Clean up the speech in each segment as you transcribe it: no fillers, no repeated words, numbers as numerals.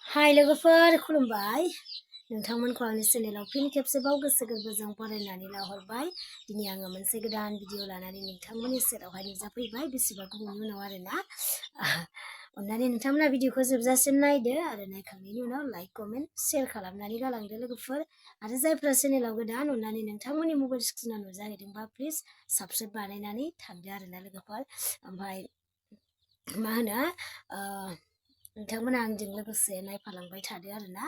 Hai लोगोफोर खुलुमबाय नोंथांमोनखौ आंनि चेनेलाव फिन खेबसेबाव गोसो गोरबोजों बरायनानै लाहरबाय दिनै आङो मोनसे गोदान भिडिअ लानानै नोंथांमोननि सेरावहाय नुजाफैबाय बेसेबा गोबावनि उनाव आरोना अन्नानै नोंथांमोना भिडिअखौ जोबजासिम नायदो आरो नायखांनायनि उनाव लाइक कमेन्ट शेयार खालामनानै गालांदो लोगोफोर आरो जायफ्रा चेनेलाव गोदान अन्नानै नोंथांमोननि मबाइल स्क्रिनाव नुजाहैदोंबा प्लिज साबस्क्राइब बानायनानै थांदो आरोना लोगोफोर ओमफ्राय मा होनो नोंथांमोना आंजों लोगोसे नायफालांबाय थादो आरोना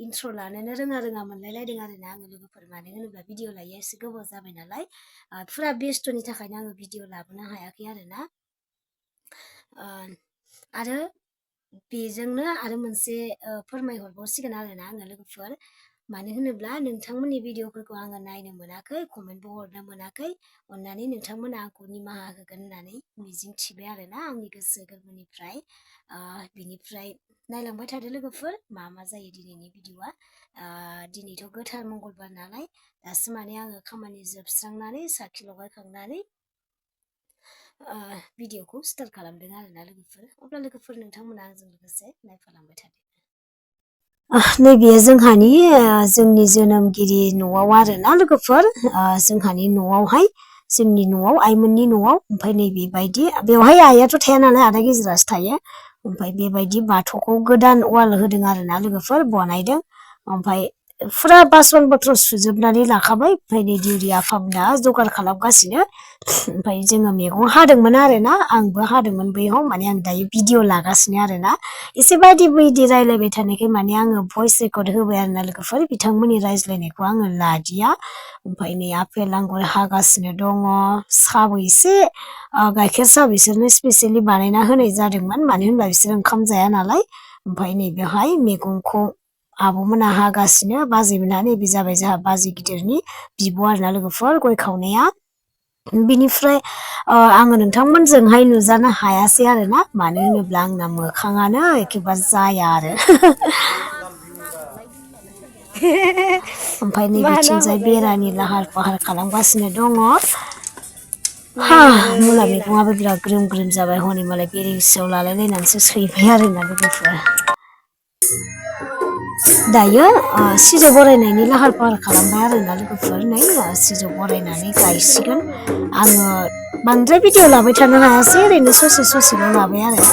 इन्ट्र लानोनो रोङा मोनलायलायदों आरोना आङो लोगोफोर मानो होनोब्ला भिडिअ लायो एसे गोबाव जाबाय नालाय फुरा बेस्थ'नि थाखायनो आङो भिडिअ लाबोनो हायाखै आरोना आरो बेजोंनो आरो मोनसे फोरमायहरबावसिगोन आरोना आङो लोगोफोर मानो होनोब्ला नोंथांमोननि भिडिअफोरखौ आङो नायनो मोनाखै कमेन्टबो हरनो मोनाखै अन्नानै नोंथांमोना आंखौ निमाहा होगोन होननानै मिजिं थिबाय आरोना आंनि गोसो गोरबोनिफ्राय बिनिफ्राय नायलांबाय थादो लोगोफोर मा जायो दिनैनि भिडिअआ दिनैथ' गोथार मंगलबार नालाय दासो माने आङो खामानि जोबस्रांनानै साखि लगायखांनानै भिडिअखौ स्टार्ट खालामदों आरोना लोगोफोर अब्ला लोगोफोर नोंथांमोना आंजों लोगोसे नायफालांबाय थादो नैबे जोंनि जोनोमगिरि न'आव आरोना लोगोफोर जोंहानि न'आवहाय जोंनि न'आव आइमोननि न'आव ओमफ्राय नैबेबायदि बेवहाय आइयाथ' थाया नालाय आदा गेजेरासो थायो ओमफ्राय बेबायदि बाथौखौ गोदान वाल होदों आरोना लोगोफोर बनायदों ओमफ्राय फुरा बासन बथ्र सुजोबनानै लाखाबाय ओमफ्राय नै दिउरि आफामोना जगार खालामगासिनो ओमफ्राय जोङो मैगं हादोंमोन आरोना आंबो हादोंमोन बैयाव माने आं दायो भिडिअ लागासिनो आरोना एसे बायदि रायलायबाय थानायखाय माने आङो भइस रेकर्ड होबाय आरोना लोगोफोर बिथांमोननि रायज्लायनायखौ आङो लादिया ओमफ्राय नै आपेल आंगुर हागासिनो दङ साबो एसे गाइखेर साहा बिसोरनो स्पेसियेलि बानायना होनाय जादोंमोन मानो होनब्ला बिसोर ओंखाम जाया नालाय ओमफ्राय नैबेहाय मैगंखौ आब'मोना हागासिनो बाजैमोनहा नैबे जाबाय जोंहा बाजै गिदिरनि बिब' आरोना लोगोफोर गय खावनाया बिनिफ्राय आङो नोंथांमोनजोंहाय नुजानो हायासै आरोना मानो होनोब्ला आंना मोखाङानो एखेबारे जाया आरो ओमफ्राय नैबेथिंजाय बेरानि लाहार फाहार खालामगासिनो दङ मुला मैगङाबो बिराद ग्रोम ग्रोम जाबाय हनै मालाय बेरे सियाव लालायलायनानैसो सैबाय आरोना लोगोफोर दायो सिजौ बरायनायनि लाहार फाहार खालामबाय आरोना लोगोफोर नै सिजौ बरायनानै गायसिगोन आङो बांद्राय भिडिअ लाबाय थानो हायासै ओरैनो ससेल' लाबाय आरो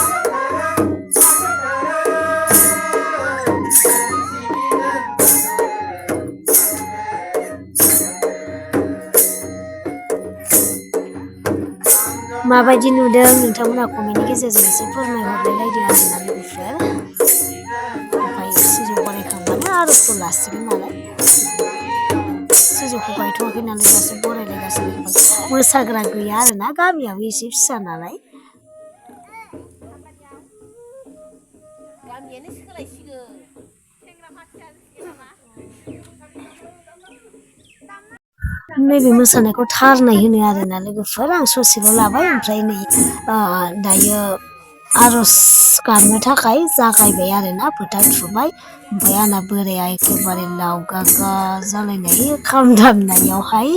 माबायदि नुदों नोंथांमोना कमेन्टनि गेजेरजों एसे फोरमायहरलायलायदो आरोना लोगोफोर ओमफ्राय सिजौ बरायखांबानो आर'जखौ लासिगोन नालाय सिजौखौ गायथ'वाखै नालाय दासो बरायलायगासिनो मोसाग्रा गैया आरोना गामियाबो एसे फिसा नालाय गामियानो सोलायसिगोन नैबे मोसानायखौ थारनाय होनो आरोना लोगोफोर आं ससेल' लाबाय ओमफ्राय नै दायो आर'ज गाबनो थाखाय जागायबाय आरोना फोथा थुबाय ओमफ्राय आंना बोराया एखेबारे लावगागा जालायनाय खाम दामनायावहाय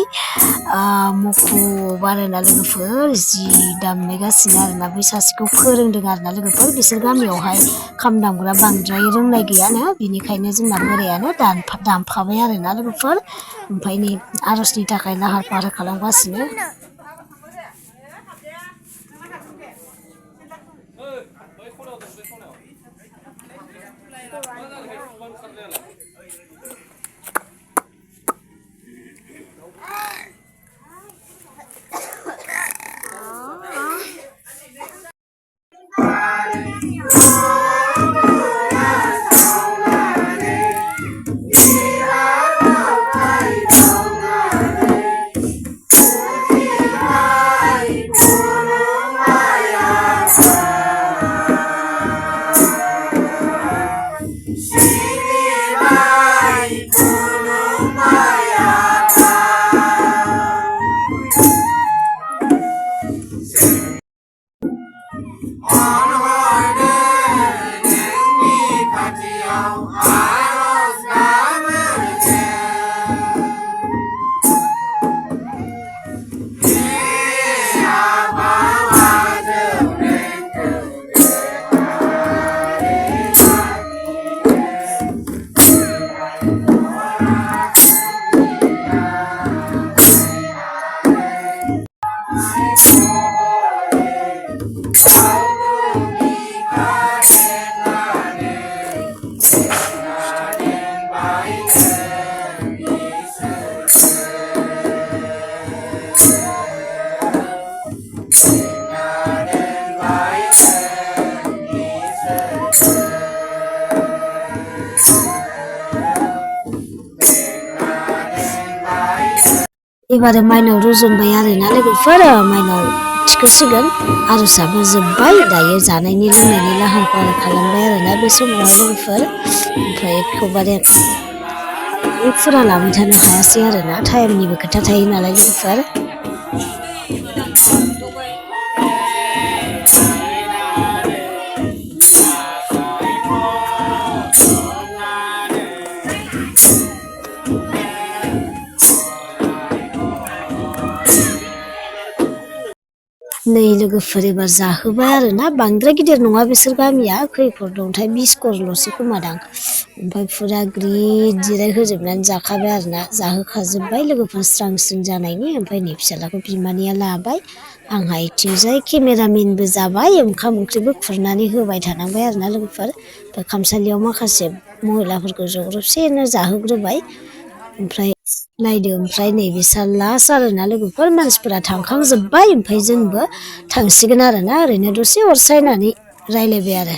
मुखुब आरोना लोगोफोर जि दामनायगासिनो आरोना बै सासेखौ फोरोंदों आरोना लोगोफोर बिसोर गामियावहाय खाम दामग्रा बांद्राय रोंनाय गैयानो बिनिखायनो जोंना बोरायानो दामफाबाय आरोना लोगोफोर ओमफ्राय नै आर'जनि थाखाय लाहार फाहार खालामगासिनो एबारो माइनाव रुजुनबाय आरोना लोगोफोर माइनाव थिखोसिगोन आर'जाबो जोब्बाय दायो जानायनि लोंनायनि लाहार फाहार खालामबाय आरोना बे समावहाय लोगोफोर ओमफ्राय एखबारे फुरा लाबाय थानो हायासै आरोना टाइमनिबो खोथा थायो नालाय लोगोफोर नै लोगोफोर एबार जाहोबाय आरोना बांद्राय गिदिर नङा बिसोर गामिया खै घर दंथाय 20 घरल'सो खोमादां ओमफ्राय फुरा ग्रिद जिरायहोजोबनानै जाखाबाय आरोना जाहोखाजोब्बाय लोगोफोर स्रां स्रिं जानायनि ओमफ्राय नै फिसालाखौ बिमानैया लाबाय आंहा इथिंजाय केमेरामेनबो जाबाय ओंखाम ओंख्रिबो खुरनानै होबाय थानांबाय आरोना लोगोफोर ओमफ्राय खामसालियाव माखासे महिलाफोरखौ जग्रबसेनो जाहोग्रोबाय ओमफ्राय नायदो ओमफ्राय नैबेसा लास्ट आरोना लोगोफोर मानसिफोरा थांखांजोब्बाय ओमफ्राय जोंबो थांसिगोन आरोना ओरैनो दसे अर सायनानै रायलायबाय आरो